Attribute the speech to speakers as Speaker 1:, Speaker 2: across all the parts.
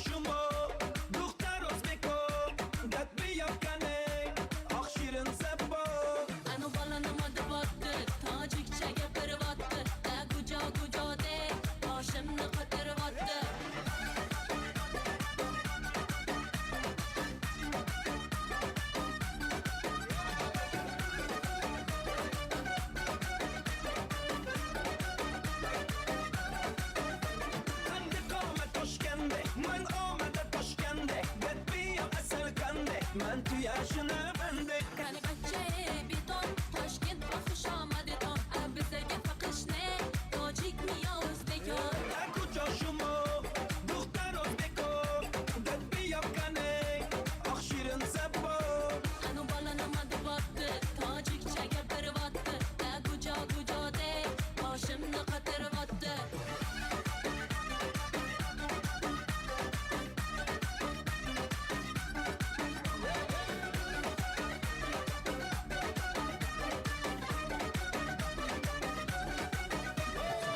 Speaker 1: Шумо духтар ӯзбеко дад биёкане oq shirin zabo.
Speaker 2: Anu bola nima deyapti? Tojikcha gapiryapti. Da gujo gujo deb boshimni qotiryapti.
Speaker 1: Qandi qomat toshkanda man omada toshkanda dad biyo asal qanda man tuyashini banda.
Speaker 2: Qani bachcha beton Toshkent va xushomaditon. A bizaga faqishne tojikmi yo o'zbekon?
Speaker 1: Da kujo шумо духтар ӯзбеко dad biyokane oq shirin zabo.
Speaker 2: Anu bola nima deyapti? Tojikcha gapiryapti. Da gujo gujo deb boshimni qotiryapti.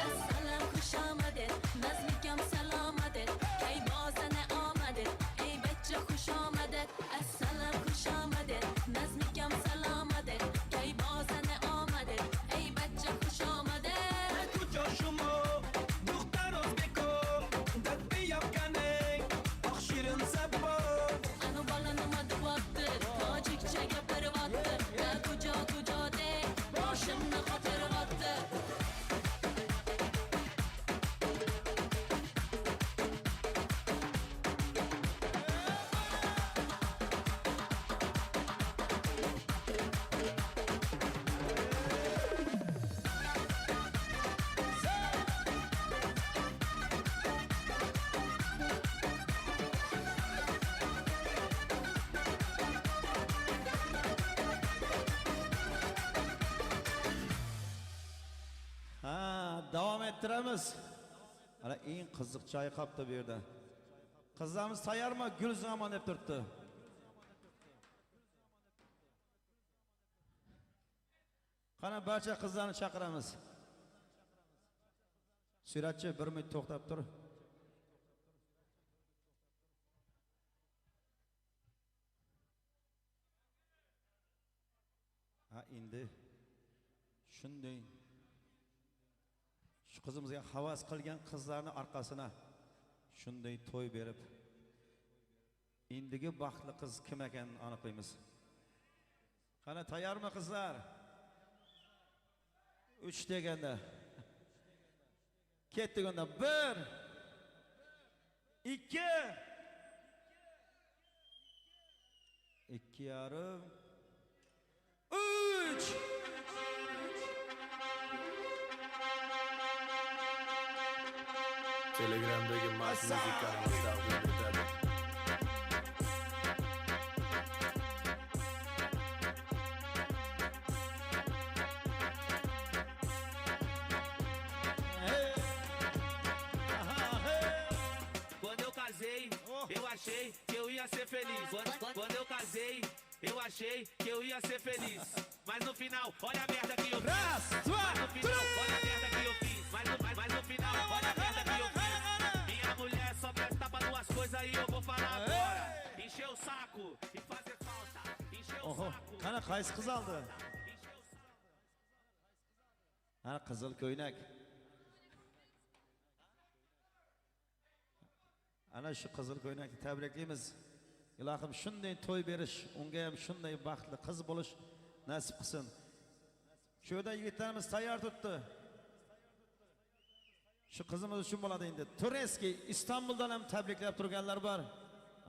Speaker 2: Assalom xush omaded, nazmikam salomat, kay bozana omaded, ey bachcha xush omaded. Assalom xush omaded, nazmikam salomat, kay bozana omaded, ey bachcha xush omaded.
Speaker 1: Da kujo шумо духтар ӯзбеко dad biyokane oq shirin zabo.
Speaker 2: Anu bola nima deyapti? Tojikcha gapiryapti. Da gujo gujo deb boshimni qotiryapti.
Speaker 3: Ha, davom ettiramiz. Ana eng qiziq joyi qolibdi bu yerda. Qizlarimiz tayyormi? Gul zamon deb turibdi. Qani barcha qizlarni chaqiramiz. Suratchi bir minut to'xtab tur. Ha, endi shunday shu qizimizga havas qilgan qizlarni orqasina shunday to'y berib, endigi baxtli qiz kim ekanini aniqlaymiz. Qani tayyormi qizlar? 3 deganda. Ketdik unda. 1 2 2,5 3.
Speaker 4: Telegramdagi Mast Music kanali taqdim etadi.
Speaker 3: Hey.
Speaker 5: Quando eu casei, eu achei que eu ia ser feliz. Quando eu casei, eu achei que eu ia ser feliz. Mas no final, olha a merda que eu fiz.
Speaker 3: Раз, два,
Speaker 5: Mas no final, olha a merda que eu fiz. Mas no final, olha a merda que eu fiz. Minha mulher só presta pra duas coisas e eu vou falar agora. Encher o saco e fazer falta. Encher o
Speaker 3: Oho,
Speaker 5: saco.
Speaker 3: qani qaysi qiz oldi?
Speaker 5: Encher o saco.
Speaker 3: Ha, qizil ko'ynak. Ana shu qizil ko'ynakni tabriklaymiz. Ilohim shunday to'y berish, unga ham shunday baxtli qiz bo'lish nasib qilsin. Shu yerda yigitlarimiz tayyor turibdi. Shu qizimiz uchun bo'ladi endi. Tureski Istanbuldan ham tabriklab turganlar bor.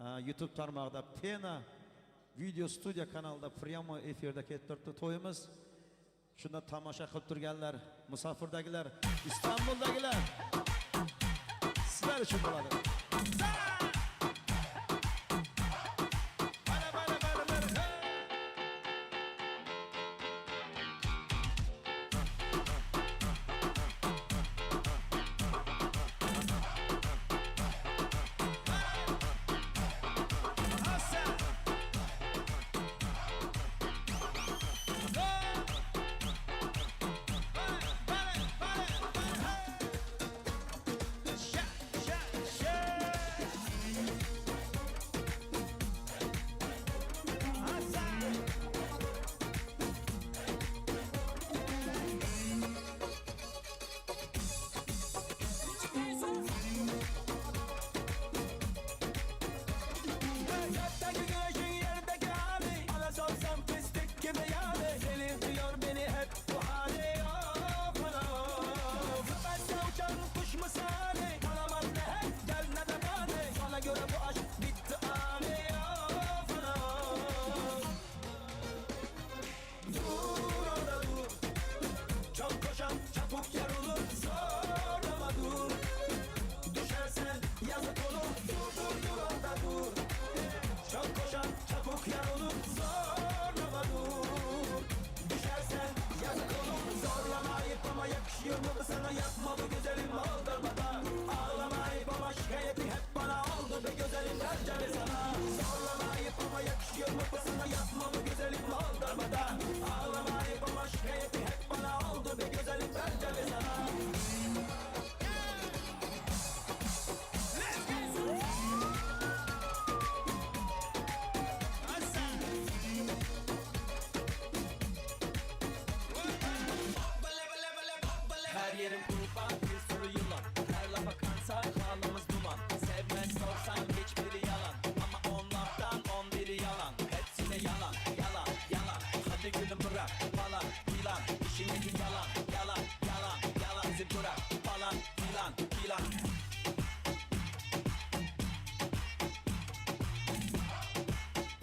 Speaker 3: Ha, YouTube tarmog'ida Pena video studiya kanalida prямо efirda ketib turibdi to'yimiz. Shunda tomosha qilib turganlar, musofirdagilar, Istanbuldagilar sizlar uchun bo'ladi. Bana, bana, bana, bana, hey! Hasan! Bana, bana, bana, hey! Sha, sha, sha!
Speaker 1: Ağlama ayıp ama şikayeti hep bana oldu be güzelim bence de sana. Her yerim kurban bir sürü yılan. Her lafa kansa halımız duman. Sevmez sorsan hiçbiri yalan. Ama on laftan 11'i yalan. Hepsi de yalan, yalan, yalan. Hadi gülüm bırak falan filan. İşin gücün yalan, yalan, yalan, yalan. Bizim kurak